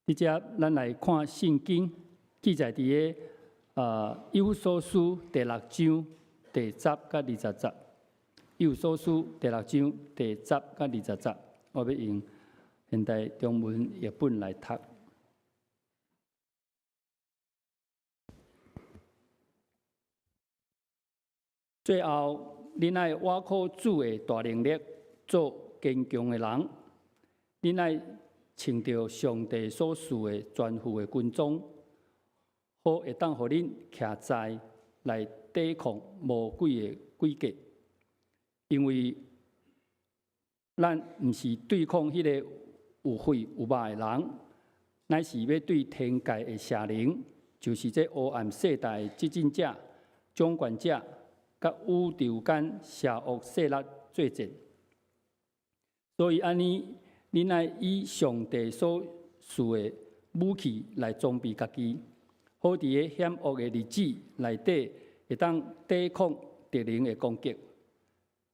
佇遮，咱來看聖經記載佇个以弗所書第六章第十佮二十節。以弗所書第六章第十佮二十節，我欲用現代中文譯本來讀。最後，恁愛倚靠主的大能力，做堅強的人。恁愛穿著上帝所賜的全副的軍裝，好會當予恁徛在來抵抗魔鬼的詭計。因為咱毋是對抗彼個有血有肉的人，乃是欲對天界的邪靈，就是這黑暗世代的執政者、掌權者，佮宇宙間邪惡勢力作戰。所以按呢，恁愛以上帝所賜的武器來裝備家己，好佇个險惡的日子內底，會當抵抗敵人的攻擊，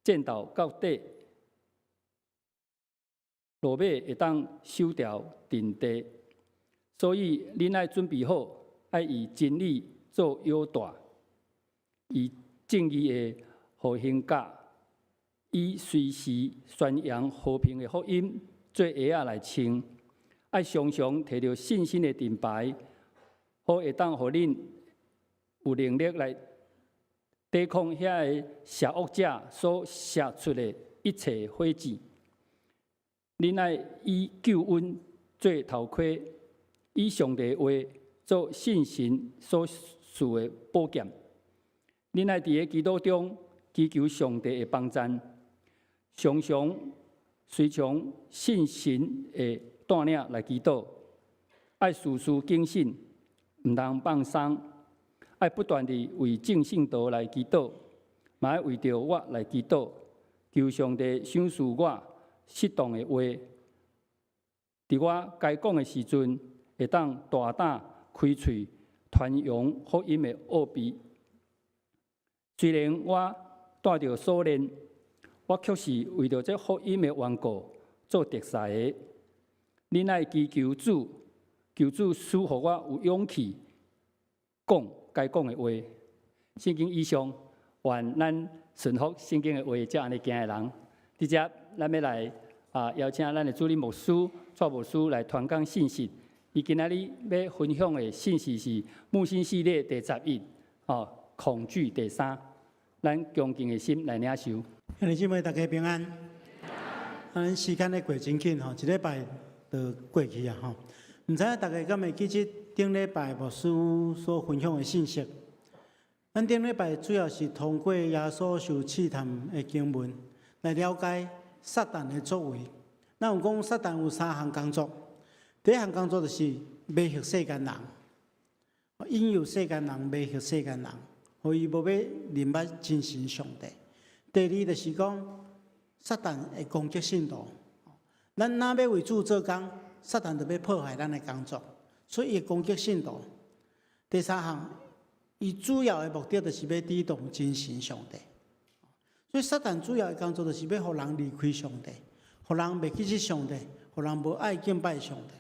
戰鬥到底，落尾會當守牢陣地。所以恁愛準備好，愛以真理做腰帶，以正義的護胸甲，以隨時宣揚和平的福音做鞋仔來穿，愛常常提著信心的盾牌，好會當予恁有能力來抵抗遐个邪惡者所射出的一切火箭。恁愛以救恩做頭盔，以上帝話做信神所賜的寶劍。恁愛佇个祈禱中祈求上帝的幫贊，常常隨從信神的帶領來祈禱，愛事事謹慎，毋通放鬆，愛不斷地為眾聖徒來祈禱，嘛愛為著我來祈禱，求上帝賞賜我適當的話，佇我該講的時陣，會當大膽開喙傳揚福音的奧秘。雖然我帶著鎖鏈，我卻是為著這福音的緣故做特使的。恁愛祈求主，求主賜予我有勇氣講該講的話。聖經以上，願咱順服聖經的話，才按呢行的人。佇遮，咱欲來邀請咱的主任牧師、蔡牧師來傳講信息。伊今仔日欲分享的信息是木星系列第十一，哦，恐懼第三。咱恭敬的心來領受。兄弟姊妹，大家平安。咱時間咧過真緊吼，一禮拜就過去啊吼。毋知影大家敢會記得頂禮拜牧師所分享的信息？咱頂禮拜主要是通過耶穌受試探的經文來了解撒旦的作為。咱有講撒旦有三項工作，第一項工作就是迷惑世間人，引誘世間人，迷惑世間人，予伊無欲認捌真神上帝。第二就是講，撒旦會攻擊信徒。咱若欲為主做工，撒旦就欲破壞咱的工作，所以伊會攻擊信徒。第三項，伊主要的目的就是欲抵擋真神上帝。所以撒旦主要的工作就是欲予人離開上帝，予人袂記得上帝，予人無愛敬拜上帝。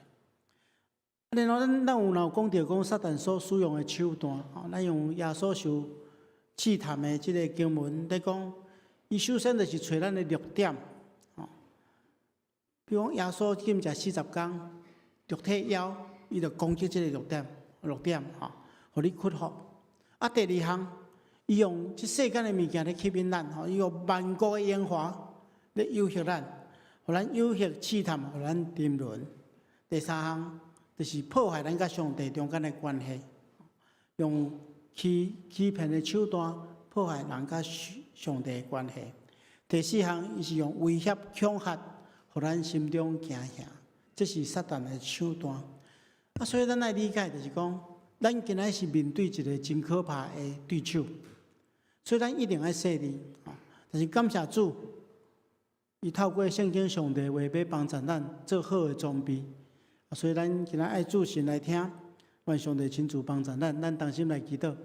然後咱有若有講著講撒旦所使用的手段，吼，咱用耶穌受試探的這个經文來講，伊首先就是揣咱的弱點，吼。比如講耶穌禁食四十工，肉體枵，伊就攻擊這个弱點，弱點吼，予你屈服。啊，第二項，伊用這世間的物件來吸引咱，吼，伊用萬國的榮華來誘惑咱，予咱誘惑試探，予咱沉淪。第三項就是破壞咱佮上帝中間的關係，用欺騙的手段破壞人佮上帝的關係。第四項，伊是用威脅恐嚇，予咱心中驚嚇，這是撒旦的手段。啊，所以咱愛理解就是講，咱今仔是面對一个真可怕的對手，所以咱一定愛細膩。但是感謝主，伊透過聖經上帝話欲幫助咱做好的裝備。所以咱今仔愛注神來聽，願上帝親自幫助咱，咱同心來祈禱。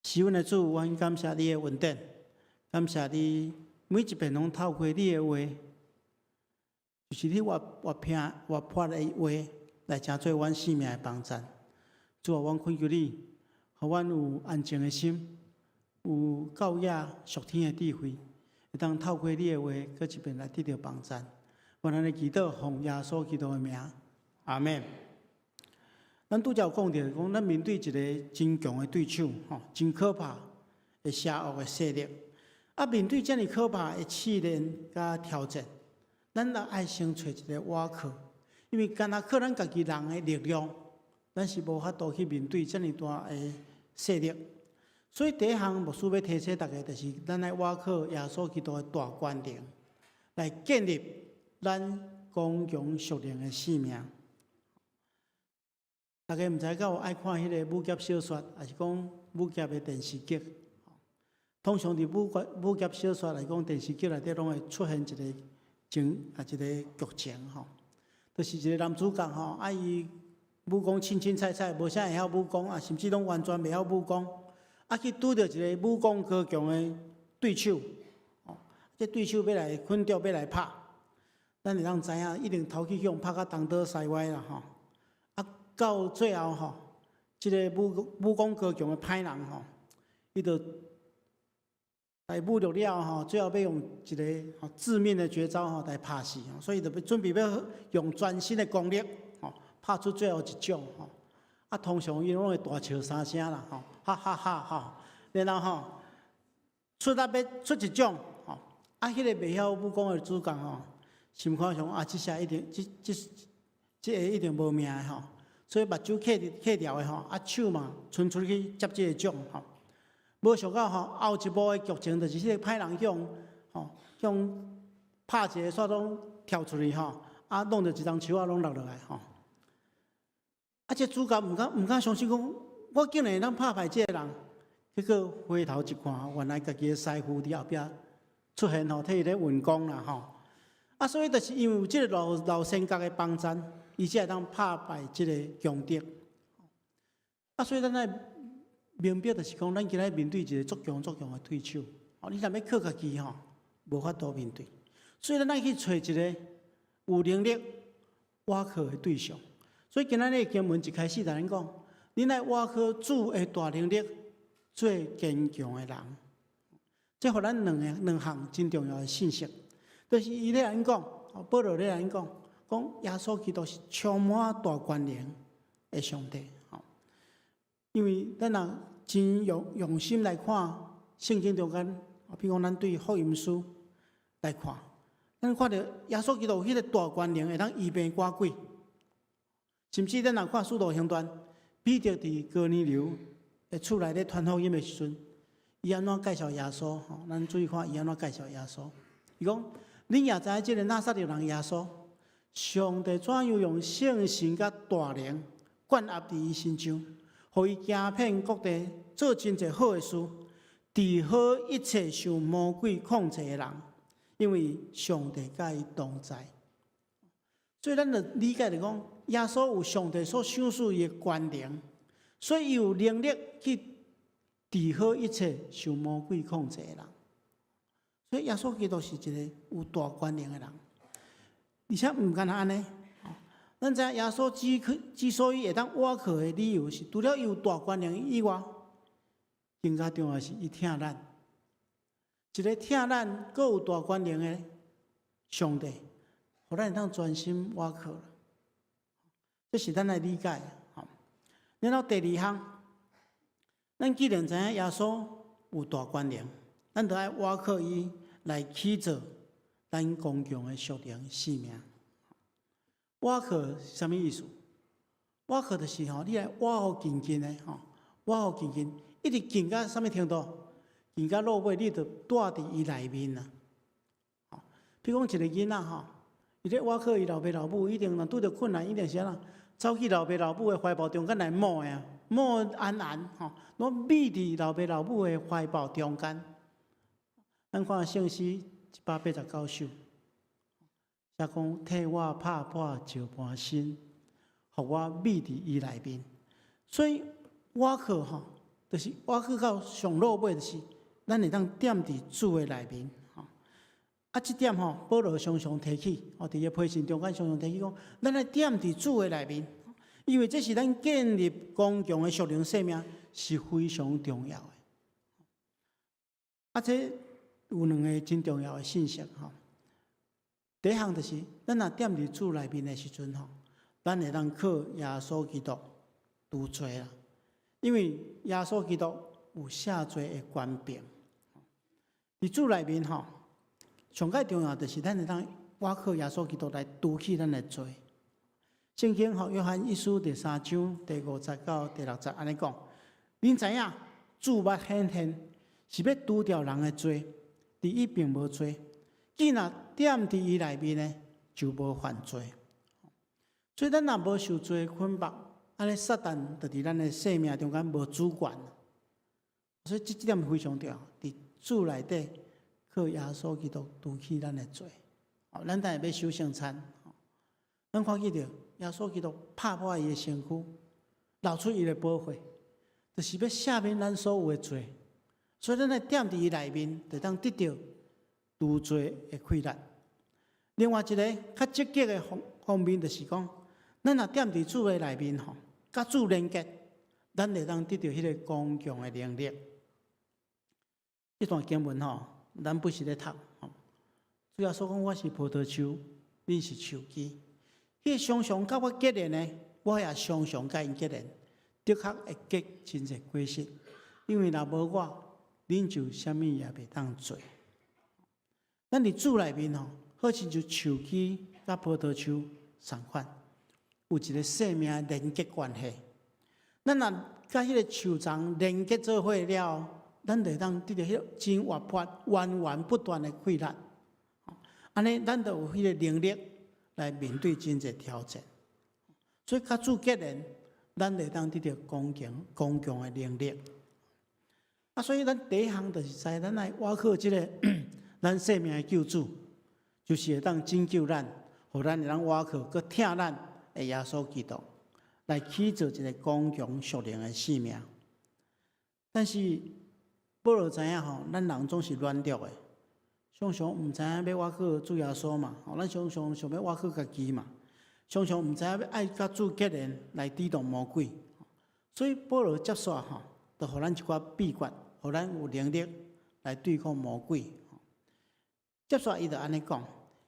是阮的主，阮感謝你的恩典，感謝你每一遍攏透過你的話，就是你活活拼活潑的話來成做阮生命的幫贊。主啊，阮懇求你，予阮有安靜的心，有教養屬天的智慧，會當透過你的話，閣一遍來得著幫贊。願咱的祈禱奉耶穌基督的名，阿們。咱拄才有講著，講咱面對一个真強的對手，吼，真可怕的邪惡的勢力。啊，面對遮爾可怕的試煉佮挑戰，咱著愛先揣一个倚靠，因為干焦靠咱家己人的力量，咱是無法度去面對遮爾大的勢力。所以第一項牧師欲提醒大家，就是咱愛倚靠耶穌基督的大權能，來建立咱剛強屬靈的生命。大家毋知敢有愛看彼个武俠小說，抑是講武俠的電視劇？通常佇武俠小說來講，電視劇內底攏會出現一个情啊一个劇情吼，就是一個男主角吼，啊伊武功凊凊彩彩，無啥會曉武功啊，甚至攏完全袂曉武功，啊去拄著一个武功高強的對手，吼，這對手欲來捆著欲來拍，咱會當知影，一定頭去予人拍甲東倒西歪啦吼。啊，到最後吼，這个武功高強的歹人吼，伊就來侮辱了吼，最後欲用一个吼致命的絕招吼來拍死，所以就欲準備欲用全身的功力吼，拍出最後一掌吼。啊，通常伊攏會大笑三聲啦吼，哈哈哈吼，然後吼出啊欲出一掌吼，啊，彼個袂曉武功的主角吼，心看想啊，這下一定這個一定無命的吼，所以目睭瞌瞌牢的吼，啊手嘛伸出去接這个掌吼。無想到吼，後一幕的劇情就是彼个歹人予人吼，予人拍一个煞攏跳出去吼，啊弄著一丛樹仔攏落落來吼。啊，這主角毋敢相信講，我竟然會當拍敗這個人。結果回頭一看，原來家己的師父佇後壁出現吼，替伊咧運功啦吼。啊，所以就是因為有這個老老仙甲的幫贊，伊才會當拍敗這個強敵。啊，所以咱愛明白就是講，咱今仔面對一個足強足強的對手，哦，你若欲靠家己吼，無法度面對。所以咱愛去揣一个有能力倚靠的對象。所以今仔日經文一開始就咱講，恁愛倚靠主的大能力，做堅強的人。這予咱兩項真重要的信息，就是伊咧按呢講，保羅咧按呢講，講耶穌基督是充滿大權能的上帝。因為咱若真用心來看聖經中間，比如講咱對福音書來看，咱看著耶穌基督有彼个大權能，會當醫病趕鬼，甚至咱若看使徒行傳，彼得佇哥尼流的厝內咧傳福音的時陣，伊按怎介紹耶穌？吼，咱注意看伊按怎介紹耶穌。伊講：恁也知影這个拿撒勒人耶穌，上帝怎樣用聖神佮大能灌壓佇伊身上，予伊行遍各地，做真濟好的事，治好一切受魔鬼控制的人，因為上帝佮伊同在。所以咱就理解就講，耶穌有上帝所賞賜伊的權能，所以伊有能力去治好一切受魔鬼控制的人。所以耶穌基督是一个有大權能的人，而且毋干焦按呢。咱知影耶穌之所以會當倚靠的理由是，除了伊有大權能以外，更加重要是伊疼咱。一个疼咱、閣有大權能的上帝，予咱會當專心倚靠。這是咱來理解。然後第二項，咱既然知影耶穌有大權能，咱就愛倚靠伊來起造咱剛強的屬靈生命。倚靠是啥物意思？倚靠就是吼，你來倚予緊緊的吼，倚予緊緊，一直緊到啥物程度？緊到落尾，你就蹛佇伊內面啊。吼，比如講一個囡仔吼，伊咧倚靠伊老爸老母，一定若拄著困難，一定是按怎？走去老爸老母的懷抱中間來摸的啊，摸安安吼，攏覕佇老爸老母的懷抱中間。咱看聖詩189首。寫講替我拍破石盤身，予我覕佇伊內面。所以倚靠吼，就是倚靠到上落尾，就是咱會當踮佇主的內面吼。啊，這點吼，保羅常常提起，哦，佇個批信中間常常提起講，咱愛踮佇主的內面，因為這是咱建立剛強的屬靈生命是非常重要的。啊，這有兩个真重要的信息吼。第一項就是，咱若踮佇主內面的時陣吼，咱會當靠耶穌基督除罪啦，因為耶穌基督有赦罪的權柄。佇主內面吼，上蓋重要就是咱會當倚靠耶穌基督來除去咱的罪。聖經吼，約翰一書第三章第五節到第六節按呢講：恁知影主捌顯現，是欲除掉人的罪，佇伊並無罪。既若踮佇伊內面呢，就無犯罪。所以咱若無受罪捆綁，按呢撒旦就佇咱的生命中間無主權。所以這這點非常重要，佇主內底靠耶穌基督除去咱的罪。哦，咱等下欲守聖餐，咱看見著耶穌基督拍破伊的身軀，流出伊的寶血，就是欲赦免咱所有的罪。所以咱愛踮佇伊內面，就當得著除罪的氣力。另外一个較積極的方方面，就是講，咱若踮佇主的內面吼，佮主連結，咱會當得著彼个剛強的能力。這段經文吼，咱不時咧讀。主耶穌講：我是葡萄樹，恁是樹枝。彼个常常佮我結連的，我也常常佮𪜶結連，的確會結真濟果實。因為若無我，恁就啥物也袂當做。咱佇主內面吼，好親像樹枝佮葡萄樹仝款，有一个生命連結關係。咱若佮彼个樹叢連結做伙了，咱就會當得著彼个真活潑、源源不斷的氣力。按呢，咱就有彼个能力來面對真濟挑戰。所以，佮主結連，咱會當得著剛強、剛強的能力。啊，所以咱第一項就是知，咱愛倚靠這个咱生命的救主，就是會當拯救咱，予咱會當倚靠閣疼咱的耶穌基督，來起造一个剛強屬靈的生命。但是保羅知影吼，咱人總是軟弱的，常常毋知影欲倚靠主耶穌嘛，吼，咱常常想欲倚靠家己嘛，常常毋知影欲愛佮主結連來抵擋魔鬼。所以保羅接續吼，就予咱一寡秘訣，予咱有能力來對抗魔鬼。接續伊就按呢講，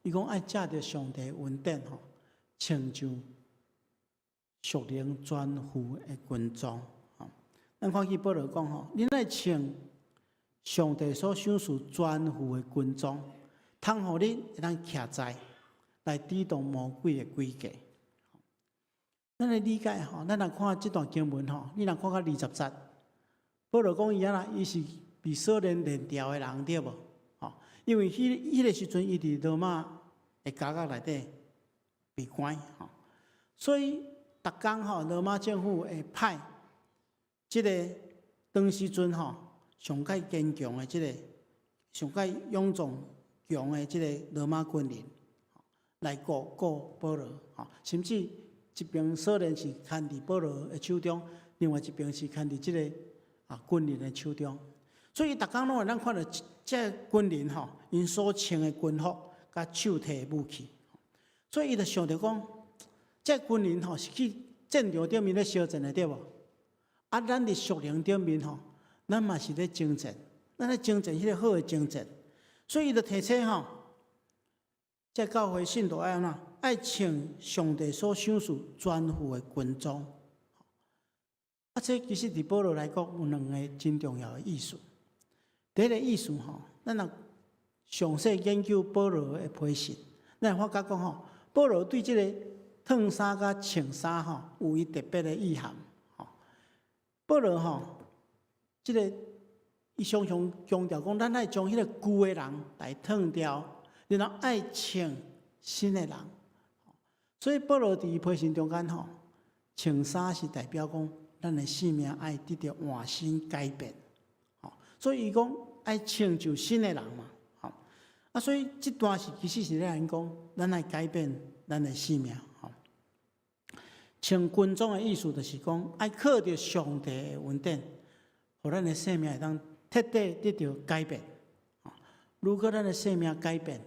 伊講愛藉著上帝恩典吼，穿上屬靈全副的軍裝。咱看見保羅講吼，恁愛穿上帝所賞賜全副的軍裝，通予恁會當徛在來抵擋魔鬼的詭計。咱來理解吼，咱若看這段經文吼，你若看到二十節，保羅講伊按怎，伊是被鎖鏈連牢的人對無？吼，因為彼个時陣伊佇羅馬的監獄內底被關吼，所以逐工吼羅馬政府會派這个當時陣吼上蓋堅強的這个上蓋勇壯強的這个羅馬軍人來顧顧保羅吼，甚至一邊鎖鏈是牽佇保羅的手中，另外一邊是牽佇這个軍人的手中，所以逐工攏會當看著這軍人吼，𪜶所穿的軍服佮手提的武器，所以伊就想著講，這軍人吼是去戰場頂面咧相戰的對無？啊，咱佇屬靈頂面吼，咱嘛是咧征戰，咱咧征戰彼个好的征戰，所以伊就提醒吼，這教會信徒愛按怎？愛穿上帝所賞賜全副的軍裝。啊，這其實佇保羅來講有兩个真重要的意思。第一个意思吼，咱若詳細研究保羅的批信，咱會發覺講吼，保羅對這个脫衫佮穿衫吼，有伊特別的意涵。吼，保羅吼，這个伊常常強調講，咱愛將彼个舊的人來脫掉，然後愛穿新的人。所以保羅佇伊批信中間吼，穿衫是代表講，咱的生命愛得著換新改變。吼，所以伊講愛穿就新的人嘛。吼，啊，所以這段是其實是咧按講，咱愛改變咱的生命。吼，穿軍裝的意思就是講，愛靠著上帝的恩典，予咱的生命會當徹底得著改變。如果咱的生命改變，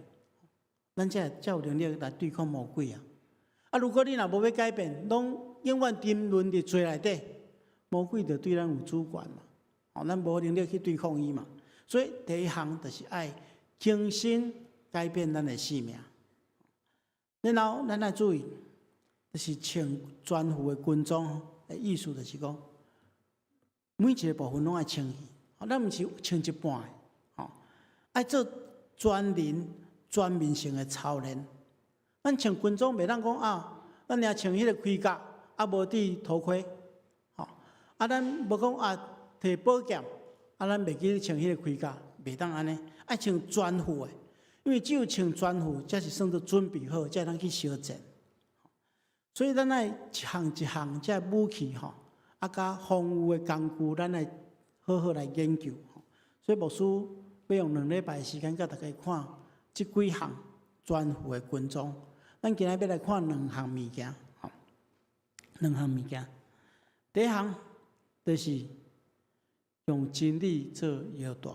咱才有能力來對抗魔鬼啊！啊，如果你若無欲改變，攏永遠沉淪佇罪內底，魔鬼就對咱有主權嘛。哦，咱無能力去對抗伊嘛。所以第一項就是愛更新改變咱的生命。然後咱愛注意，就是穿全副的軍裝的意思，就是講每一个部分攏愛穿去，咱毋是穿一半的，吼，愛做全人全面性的操練。咱穿軍裝袂當講啊，咱爾穿彼个盔甲，啊無戴頭盔，吼，啊咱無講啊提寶劍，啊咱袂記穿彼个盔甲，袂當按呢，愛穿全副的。因為只有穿全副，才是算做準備好，才會當去相戰。所以咱愛一項一項這武器吼，啊，佮防禦的工具，咱愛好好來研究。所以牧師欲用2禮拜的時間，共大家看這幾項全副的軍裝。咱今仔欲來看兩項物件，吼，兩項物件。第一項就是用真理做腰帶。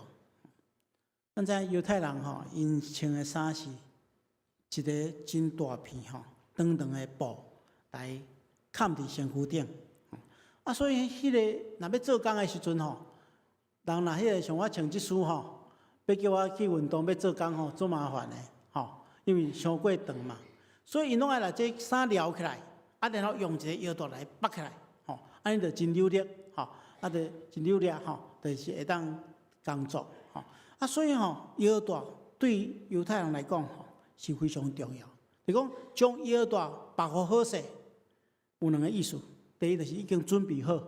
咱知猶太人吼，𪜶穿的衫是一个真大片吼，長長的布來崁佇身軀頂。啊，所以彼个若欲做工的時陣吼，人若彼个像我穿這束吼，欲叫我去運動欲做工吼，足麻煩的吼，因為傷過長嘛。所以𪜶攏愛來這衫撩起來，啊，然後用一個腰帶來縛起來，吼，按呢就真有力，吼，啊，就真有力吼，就是會當工作，吼。啊，所以吼，腰帶對猶太人來講吼是非常重要。就講將腰帶縛予好勢，有兩个意思。第一就是已經準備好，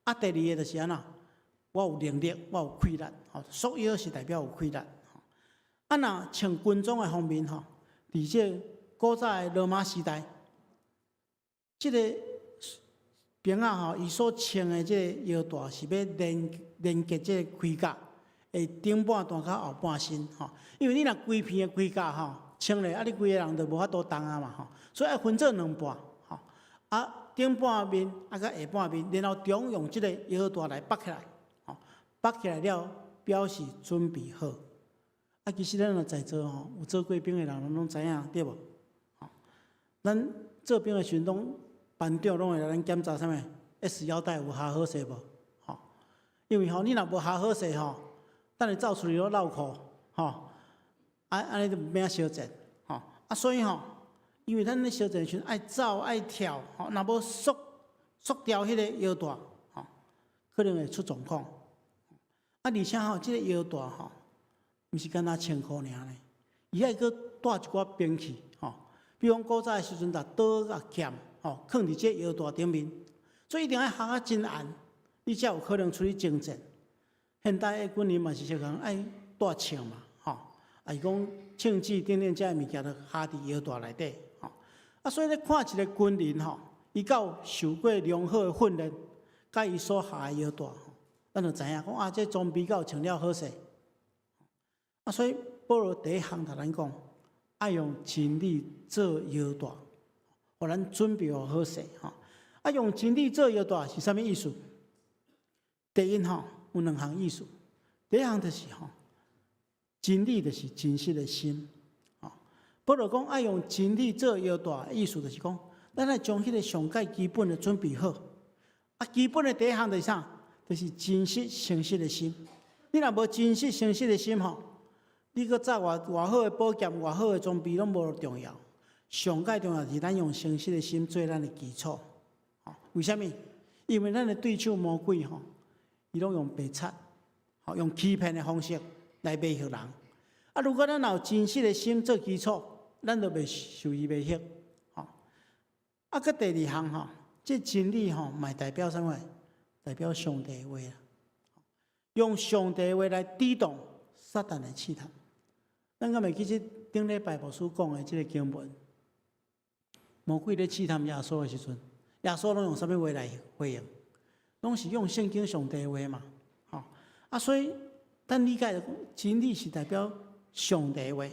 啊，第二个就是按怎，我有能力，我有氣力，吼，束腰是代表有氣力。啊，若穿軍裝的方面吼，佇這古早的羅馬時代，這個兵仔吼，伊所穿的這个腰帶是欲連結這个盔甲的頂半段佮後半身吼，因為你若規片的盔甲吼穿咧，啊你規個人就無法度動啊嘛吼，所以愛分做兩半吼，啊頂半面啊佮下半面，然後中用這個腰帶來縛起來，吼，縛起來了表示準備好。啊，其實咱若在座吼，有做過兵的人攏知影對無？吼，咱做兵的時陣，攏班長攏會來咱檢查啥物？S 腰帶有合好勢無？吼，因為吼你若無合好勢吼，等下走出去攏落褲，吼，啊按呢就毋免相戰，吼，啊所以吼，因為咱咧相戰時陣愛走愛跳，吼，若無束束牢彼個腰帶，吼，可能會出狀況。啊，而且吼，這個腰帶吼，毋是干焦穿箍爾呢，伊愛閣帶一寡兵器，吼，比如講古早的時陣，共刀佮劍，吼，囥佇這腰帶頂面，所以一定愛合啊真嚴，你才有可能出去征戰。現代的軍人嘛是相共愛帶槍嘛，吼，啊是講槍支等等這物件都合佇腰帶內底，吼。啊，所以咧看一个軍人吼，伊敢有受過良好的訓練，佮伊所合的腰帶，吼，咱就知影講啊，這裝備敢有穿了好勢。啊，所以保羅第一項共咱講，愛用真理做腰帶，予咱準備好勢吼。啊，用真理做腰帶是啥物意思？第一吼，有兩項意思。第一項就是吼，真理就是真實的心。吼，保羅講愛用真理做腰帶，意思就是講，咱愛將彼个上蓋基本的準備好。啊，基本的第一項就是啥？就是真實誠實的心。你若無真實誠實的心吼，你閣紮偌偌好的寶劍、偌好的裝備攏無重要。上蓋重要是咱用誠實的心做咱的基礎。吼，為啥物？因為咱的對手魔鬼吼，伊攏用白賊，吼，用欺騙的方式來迷惑人。啊，如果咱若有真實的心做基礎，咱就袂受伊迷惑。吼，啊，閣第二項吼，這真理吼，嘛代表啥物？代表上帝的話啦。用上帝的話來抵擋撒旦的試探。咱敢會記得頂禮拜牧師講的這个經文？魔鬼咧試探耶穌的時陣，耶穌攏用啥物話來回應？攏是用聖經上帝的話嘛，吼啊！所以咱理解真理是代表上帝的話，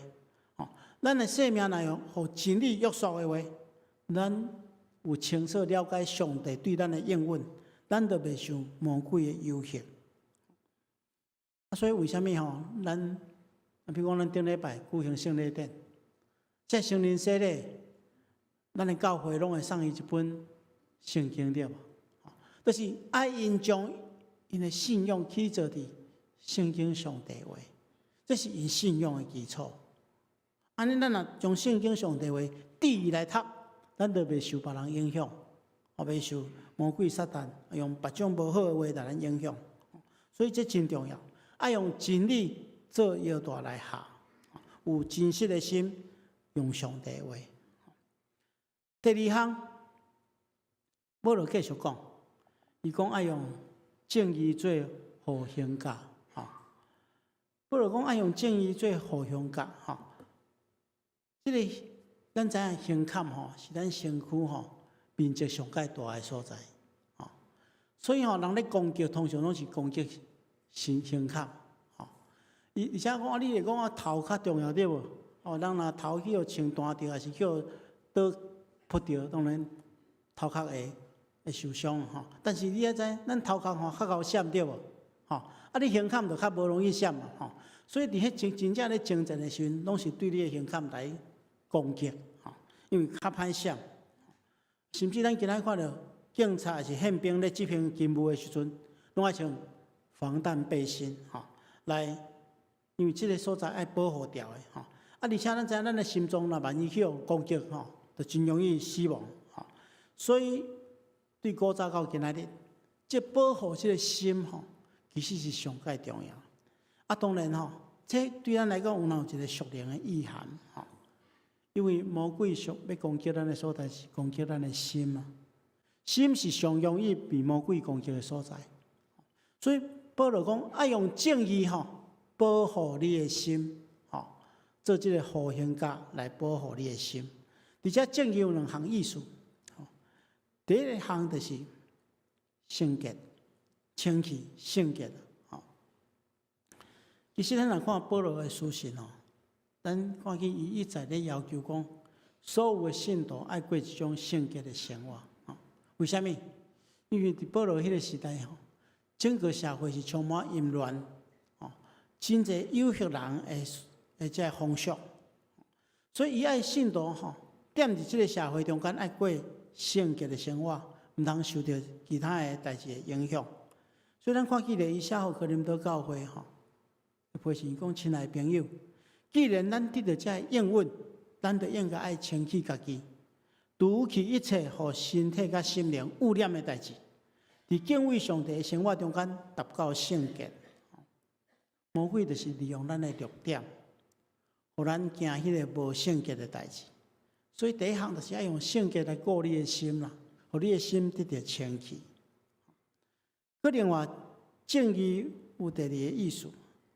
吼，咱的生命若用予真理約束的話，咱有清楚了解上帝對咱的應允，咱就袂受魔鬼的誘惑。啊，所以為啥物吼？咱啊，比如講咱頂禮拜舉行聖禮典，這成人洗禮，咱的教會攏會送伊一本聖經對無？就是愛𪜶將𪜶的信仰起做佇聖經上帝話，這是𪜶信仰的基礎。按呢，咱若將聖經上帝話支伊來讀，咱就袂受別人影響，也袂受魔鬼撒旦用別種無好的話來咱影響。所以這真重要，愛用真理做腰帶來合，有真實的心，用上帝話。第二項，保羅繼續講，伊講愛用正義做護胸甲，吼。保羅講愛用正義做護胸甲，吼。這個咱知影胸坎吼，是咱身軀吼面積上蓋大的所在，吼。所以吼，人咧攻擊，通常攏是攻擊胸坎，吼。而且講啊，你會講啊頭較重要對無？哦，人若頭去予槍彈著，抑是去予刀噗著，當然頭殼會受傷吼。但是你愛知，咱頭殼吼較𠢕閃對無？吼，啊你胸坎就較無容易閃嘛吼。所以佇彼真真正咧爭戰的時陣，攏是對你的胸坎來攻擊吼，因為較歹閃。甚至咱今仔看著警察抑是憲兵咧執行勤務的時陣，攏愛穿防彈背心吼，來，因為這個所在愛保護牢的吼。啊，而且咱知影，咱的心臟若萬一去予攻擊吼，就真容易死亡吼。所以對古早到今仔日，這保護這個心吼，其實是上蓋重要。啊，當然吼，這對咱來講有哪有一個屬靈的意涵吼？因為魔鬼上欲攻擊咱的所在是攻擊咱的心嘛，心是上容易被魔鬼攻擊的所在。所以保羅講，愛用正義吼保護你的心，吼做這個護胸甲來保護你的心。而且正義有兩項意思，第一項就是聖潔、清氣、聖潔。吼，其實咱若看保羅的書信吼，咱看見伊一再咧要求講，所有的信徒愛過一種聖潔的生活。吼，為啥物？因為佇保羅彼個時代吼，整個社會是充滿淫亂，吼，真濟誘惑人的這個風俗，所以伊愛信徒吼，踮佇這個社會中間愛過聖潔的生活，毋通受著其他的代誌的影響。所以咱看見咧，伊寫予哥林多教會吼，批信講，親愛的朋友，既然咱得著這个應允，咱就應該愛清氣家己，除去一切予身體佮心靈污染的代誌，佇敬畏上帝的生活中間達到聖潔。魔鬼就是利用咱的弱點，予咱行彼个無聖潔的代誌。所以第一項就是愛用聖潔來顧你的心啦，予你的心得著清氣。閣另外，正義有第二個意思，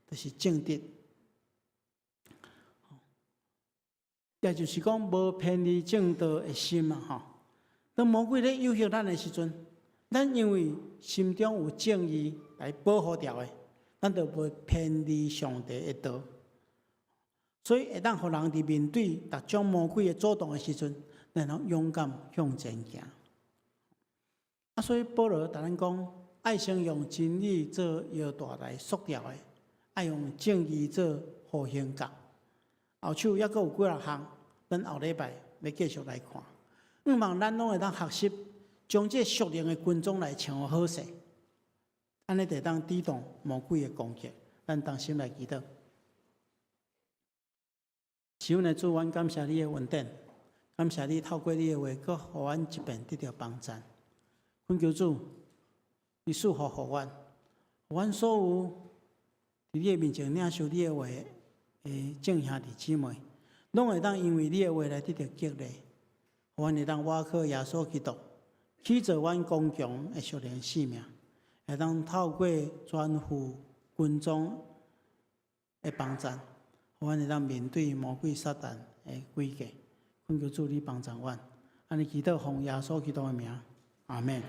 就是正直。也就是講，無偏離正道的心嘛，吼。當魔鬼咧誘惑咱的時陣，咱因為心中有正義來保護牢的，咱就袂偏離上帝的道。所以會當予人佇面對逐種魔鬼的阻擋的時陣，然後勇敢向前行。啊，所以保羅共咱講，愛先用真理做腰帶來束牢的，愛用正義做護胸甲。後手猶閣有幾若項，咱後禮拜欲繼續來看。向望咱攏會當學習，將這屬靈的軍裝來穿好勢，按呢就會當抵擋魔鬼的攻擊。咱同心來祈禱。是阮的主，阮感謝你的恩典，感謝你透過你的話，閣予阮一遍得著幫贊。懇求主，你賜福予阮，予阮所有佇你的面前領受你的話的眾兄弟姊妹，攏會當因為你的話來得著激勵，予阮會當倚靠耶穌基督，去做阮剛強的屬靈性命，會當透過全副軍裝的幫贊，予阮會當面對魔鬼撒旦的詭計。懇求主你幫助阮，按呢祈禱奉耶穌基督的名，阿門。